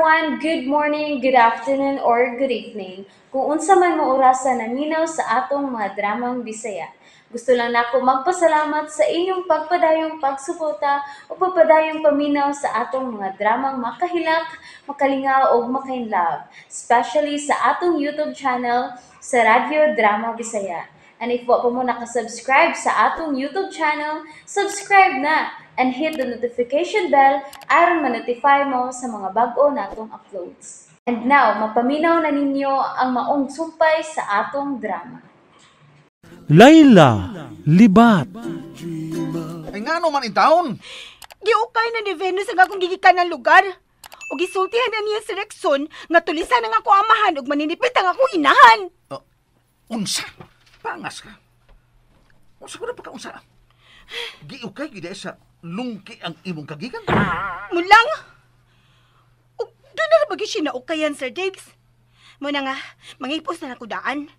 Everyone! Good morning, good afternoon, or good evening. Kung unsa man mo orasa naminaw sa atong mga dramang Bisaya. Gusto lang nako magpasalamat sa inyong pagpadayong pagsuporta o pagpadayong paminaw sa atong mga dramang makahilak, makalingaw ug makainlove, especially sa atong YouTube channel sa Radyo Drama Bisaya. And if wa pa mo nakasubscribe sa atong YouTube channel, subscribe na and hit the notification bell aron ma-notify mo sa mga bag-o natong uploads. And now, mapaminaw na ninyo ang maong sumpay sa atong drama. Layla, Libat. Ay, ngano man in town? Giukay na ni Venus ang akong gigikan ng lugar. O gisultihan na niya si Rexon nga tulisan ang ako amahan ug maninipit ang akong inahan. Oh, unsa? Pangas ka. Unsa ko na pagkaunsa? Giukay gid sa lungki ang imong kagikan. Mulang! Ug doon na ba siya naukayan, Sir Diggs? Muna nga, mangipos na nakudaan.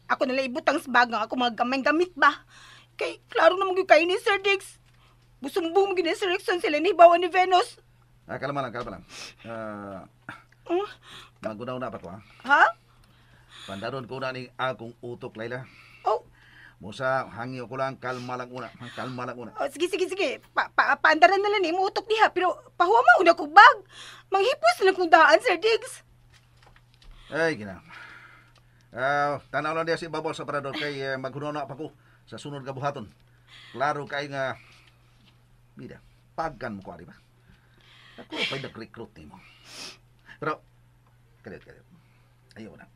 Ako nala ibutang sa bag nga ako mga gamay gamit ba? Kay klaro na magyud kayo ni Sir Diggs. Busumbong mo gid ni Sir Rexon sila ni bawa ni Venus. Ah, kalma lang, kalma lang. Ah, magunaw na pa ko, ha? Ha? Pandaron ko na ning akong utok, Layla. Oh, Musa, hangyo ko lang, kalma lang una. Kalma lang una. Oh, sige, sige, sige. Paandaran na lang ni mo utok diha. Pero pahuwa mo una kong bag. Manghipos na lang kong daan, Sir Diggs. Ay, gina. Ah, tanaw lang diya si ibabaw sa parador kay maghunaw na pa ko sa sunod nga buhaton. Klaro kay nga bida, pagkan mo ko ari ba? Ako pa'y nag-recruit nimo. Pero kadiyot, kadiyot. Ayaw na.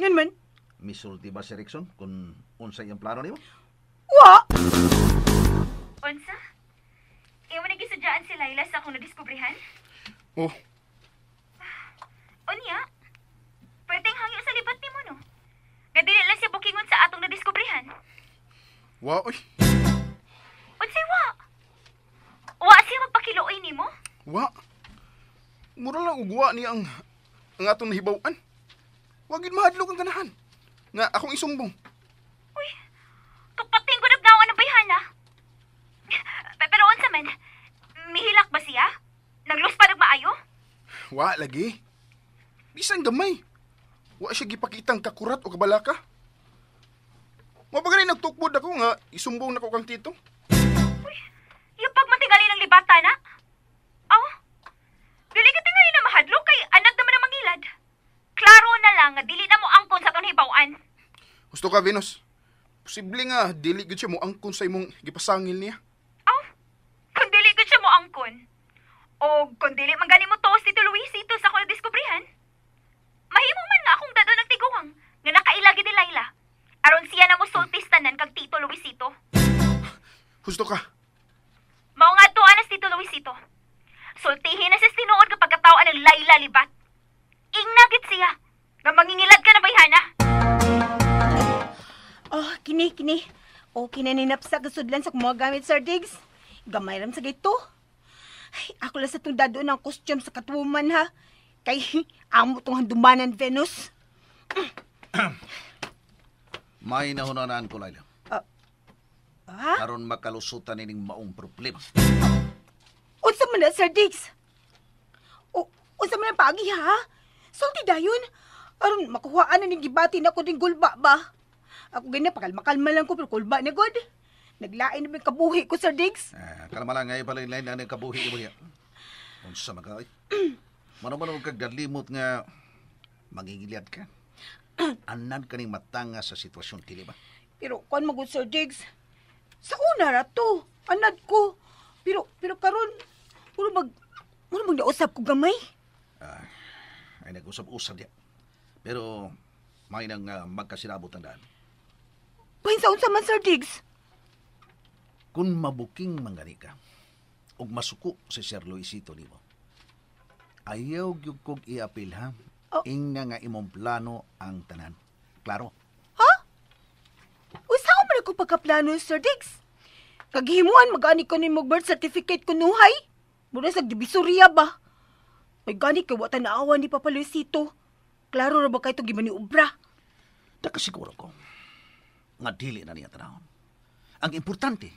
Yun man. Misulti ba si Rickson kung unsay iyang plano nimo? Wa! Unsa? Iwan na gisadyaan si Layla sa akong nadiskubrehan? Oh, Unya? Pwedeng hangyo sa libat nimo, no? Nga dili lang siya bukingon sa atong nadiskubrehan. Wa oy. Unsay wa? Wa siya magpakiluoy nimo? Wa. Mura lang og wa niya ang atong nahibaw-an. Wa gid mahadlok ang ganahan nga akong isumbong. Uy, kapating ko nagnawa ng bayhana. Pero unsa man? Mihilak ba siya? Naglos pa nagmaayo? Wa lagi. Bisan gamay. Wa siya gipakitang kakurat o kabalaka. Mao pa gani nagtukbod ako nga isumbong nako kang tito. Yung pagmatingali ng libata na? Aw, dili ka tingali na mahadlok kay anad naman ang mangilad. Klaro na lang nga dili na mo angkon sa atong hibaw-an. Gusto ka, Venus? Posible nga dili gyud siya mo angkon sa imong gipasangil niya. Aw, kung dili gud siya mo angkon. O kung dili man gani mo tuos Tito Luisito sa akong nadiskubrihan. Mahimo man nga akong dado ng tiguang nga nakaila gid ni Layla. Aron siya na mo sultis tanan kag Tito Luisito. Husto ka. Mao nga tuan na si Tito Luisito. Sultihin na siya sa tinuod kapag katawan ng Layla Libat. Ingnagit siya nga mangingilad ka na bayhana. Oh, kini, kini. Okay na ninapsa kasudlan sa mga gamit, Sir Diggs. Gamay ram sa gito. Ay, ako lang sa itong dado ng costume sa Catwoman, ha? Kay amo tong handumanan, Venus. May nahunanaan ko, Layla. Ha? Aron makalusutan ining maong problema. Unsa man na, Sir Diggs? O, unsa man ang paagi, ha? Sulti dayon. Aron makuhaan na ning gibati na ko ding gulba ba? Ako ganyan, pakalma-kalma lang ko, pero kulba na god. Naglain na ba yung kabuhi ko, Sir Diggs? Ah, kalma lang ngayon pala yung line na kabuhi mo niya. Unsa man ka, oy. Mano-mano kag dalimot nga mangingilad ka. Anad ka ning matanga sa sitwasyon, dili ba? Pero kuan magud, Sir Diggs. Sa una ra to, anad ko. Pero karon mura mag nausap ko gamay. Ay, nag-usap-usap diya. Pero may nang magkasinabot ang daan. Bahin sa unsa man, Sir Diggs? Kung mabuking mangani ka, ug masuko si Sir Luisito nimo, ayaw gyud kog iapil ha. Oh. Ingna nga imong plano ang tanan. Klaro? Ha? Usa man ako pagkaplano, Sir Diggs? Kaghimuan magani ko nimo birth certificate ko nuhay. Mura sa Divisoria ba? May gani kay wa tan-awa ni Papa Luisito. Klaro ra ba kay to gimaniobra? Nakasiguro ko nga dili na niya tanawon. Ang importante,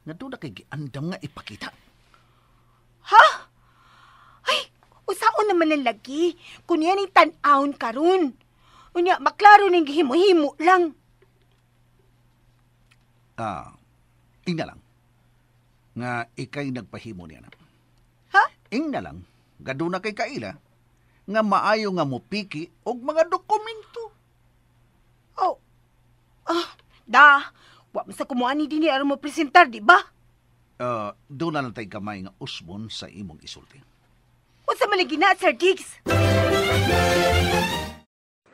nga doon na kay giandam nga ipakita. Ha? Ay, usa naman ang lagi kung yan ay tan-awon karon. Unya, maklaro ning gihimo-himo lang. Ingna lang nga ikay nagpahimo niya na. Ha? Ingna lang, gaduna kay kaila, nga maayo nga mupiki og mga dokumento. Oh. Da, wa man sa kumuha ni dinhi aron mo presentar, di ba? Doon na lang tay gamay nga usbon sa imong isulti. Unsa man lagi na, Sir Diggs?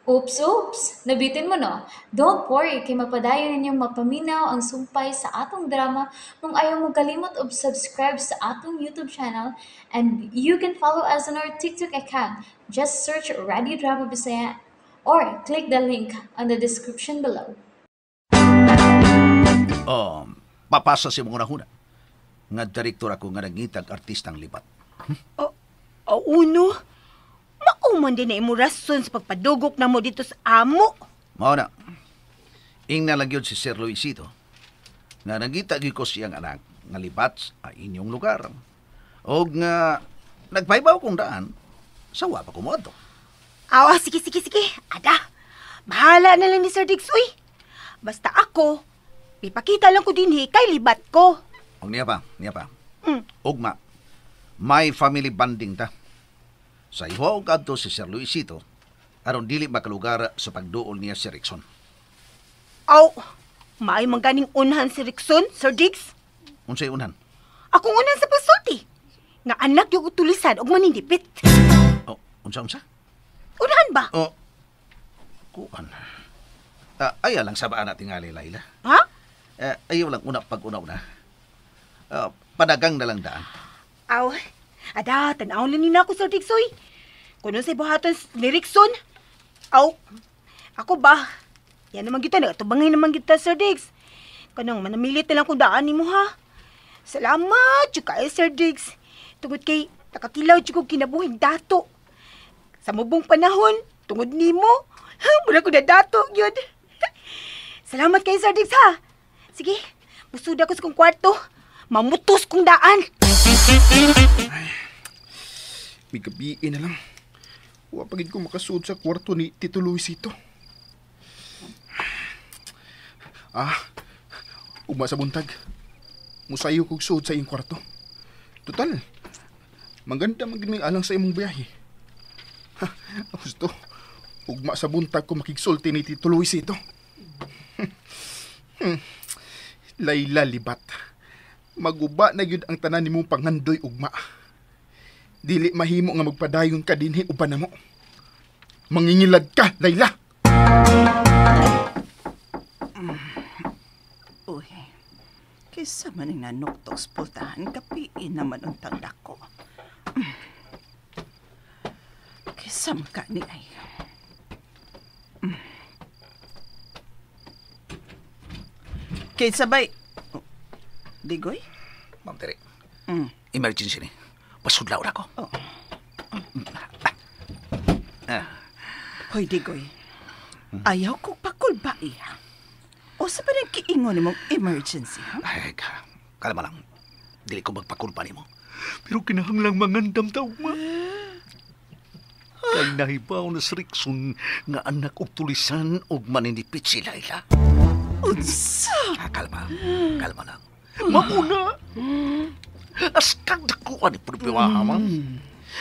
Oops, oops! Nabitin mo, no? Don't worry, kay mapadayon ninyong mapaminaw ang sumpay sa atong drama kung ayaw mo kalimot og subscribe sa atong YouTube channel, and you can follow us on our TikTok account. Just search Radio Drama Bisaya or click the link on the description below. Papasa si mong unahuna nga direktor ako nga nangitag artistang libat. Oh, uno. Mauman din na imo rason sa pagpadugok na mo dito sa amo. Mao na. Ingna lang yun si Sir Luisito nga nangita gyud ko siyang anak nga libat sa inyong lugar. Og nga nagpaybaw kong daan sa wa pa ko moadto. Aw, sige. Ada, bahala na lang ni Sir Diggs, uy. Basta ako, ipakita lang ko dinhi kay libat ko. Og niya pa. Ugma, may family bonding ta. Sa ihuaw kadto si Sir Luisito aron dili makalugar sa pagduol niya si Rickson. Aw, maay man ganing unhan si Rickson, Sir Diggs. Unsay unhan? Akong unhan sa pagsulti. Nga anak yung tulisan og manindipit. Oh, unsa? Unhan ba? Oh, kuan. Ayaw lang sabaan na tingali, Laila. Ha? Ayaw lang una pag-una-una. Panagang na lang daan. Aw, ada, tanaw lang nina ako, Sir Diggs, oy. Kung sa buhaton ni Rickson. Aw, ako ba? Yan naman kita, nagatubangay naman kita, Sir Diggs. Kanang manamilit na lang kung daan ni mo, ha? Salamat, tsaka Sir Diggs. Tungod kay, nakakilaw tsaka kinabuhing dato. Sa mubong panahon, tungod ni mo, mura ko na dato, yun. Salamat kay Sir Diggs, ha? Sige, musuda ko sa kong kwarto. Mamutos kong daan. Ay, may gabi na lang. Wa pa gid ko makasuod sa kwarto ni Tito Luisito. Ugma sa buntag. Musayo kog suod sa iyong kwarto. Total, maganda man gid may alang sa imong biyahe. Gusto, ugma sa buntag ko makigsulti ni Tito Luisito. Layla libat. Maguba na yun ang tanan nimong pangandoy ugma. Dili mahimo nga magpadayon ka dinhi uban namo. Mangingilad ka, Layla. Uy, kaysa man ang nanuktok sa pultahan, kapiin naman ang tangdako. Kaysa maka ni ay. Kaysa ba'y... Oh, Digoy? Ma'am Tere, emergency ni. Pasudlaw na ko. Oh. Hoy, Digoy. Ayaw ko pakulba iya. O sa pa nagkiingon nimong emergency, ha? Ay, kalma lang. Dili ko magpakulpa nimo. Pero kinahanglang mangandam ta, ugma. Kay nahibaw na si Rickson nga anak og tulisan og maninipit si Layla. Unsa? Kalma. Kalma lang. Mauna! Askang dakuan ni Pulpiwaha, ma'am.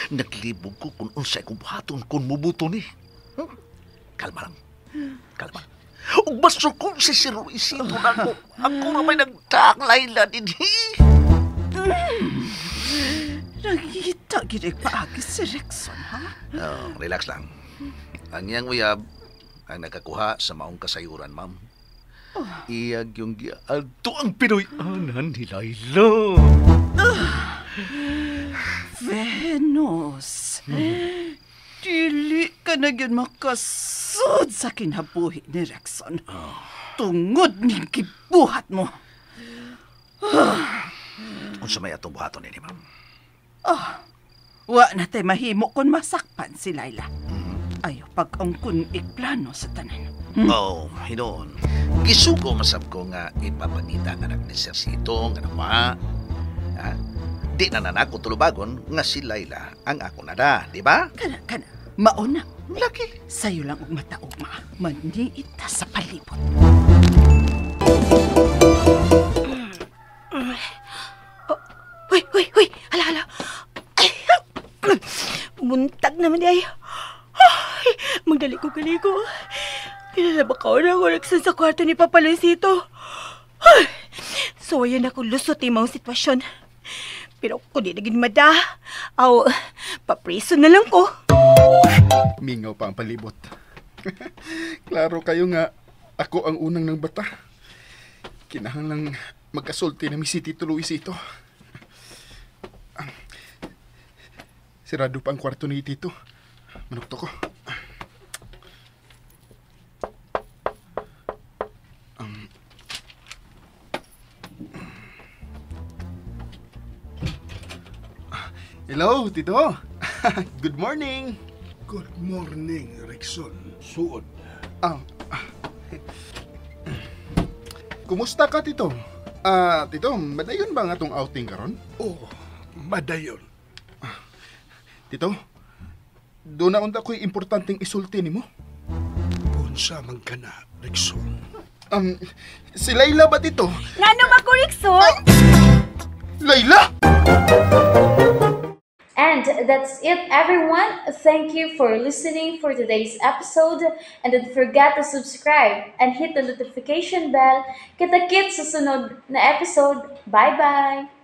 Naglibog ko kung unsay kong buhaton kung mubuto ni. Kalma lang. Kalma. Ug masuko si Sir Luisito na ako. Ako na may nagtaak, Layla, dinhi. Nagita gid paagi si Rickson, ha? Oh, relax lang. Ang iyang uyab ang nakakuha sa maong kasayuran, ma'am. Oh. Iyag yung giadto ang Pinoy-anan ni Layla. Venus, dili ka na yun makasud sa kinabuhi ni Rickson. Oh. Tungod ning gibuhat mo. Unsa may atong buhaton nini, ma'am? Oh, wa na tay mahimo kung masakpan si Layla. Ayaw pag-angkon iplano sa tanan. Oh, hinoon. Gisugo masab ko nga ipapangita nga anak ni Sir Sito, nga nawa. Ha? Di na nako tulubagon nga si Layla ang ako nada, di ba? Kana, kana. Mauna. Laki. Sayo lang og mataog ma. Maniit ta sa palibot. Uy, uy, uy! Hala, hala! Ay, buntag naman di ay. Ay, magdali ko kaliko. Pinalaba ka na ako nagsan sa kwarto ni Papa Luisito. Ay, so, ayan ako lusot yung mga sitwasyon. Pero kung di naging mada, aw, papriso na lang ko. Mingaw pa ang palibot. Klaro kayo nga, ako ang unang ng bata. Kinahanglang magkasulti na mi si Tito Luisito. Sirado pa ang kwarto ni Tito. Manukto ko. Hello, Tito. Good morning. Good morning, Rickson. Suod. Ah. Kumusta ka, Tito? Ah, Tito, madayon ba nga tong outing karon? Oh, madayon. Tito, doon na unta ko'y importanteng isulti nimo. Unsa man ka na, Rickson. Si Layla ba, Tito? Ngano ba ko, Rickson? Layla! And that's it, everyone. Thank you for listening for today's episode. And don't forget to subscribe and hit the notification bell. Kita-kits sa sunod na episode. Bye-bye!